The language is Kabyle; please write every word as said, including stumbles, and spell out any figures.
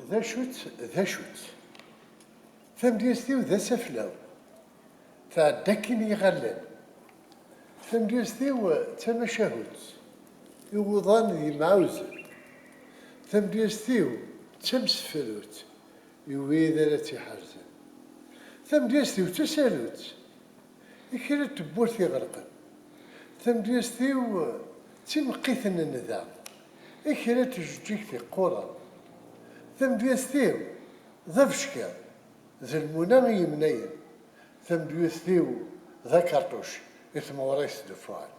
D acu-tt, d acu-tt? Tamedyazt-iw d asaflaw, tɛedda akken i iɣallen. Tamedyazt-iw d tamacahut i wuḍan d yimɛawzen. Tamedyazt-iw d tamsefrut i wid ara tt-iḥerzen. Tamedyazt-iw d tasalut i kra n tewwurt iɣelqen. Tamedyazt-iw d timeqqit n nnda i kra n tjeǧǧigt iqquren. Tamedyazt-iw d abeckiḍ d lmuna i yemnayen. Tamedyazt-iw d akerṭuc i tmeɣra yesdufuɛen.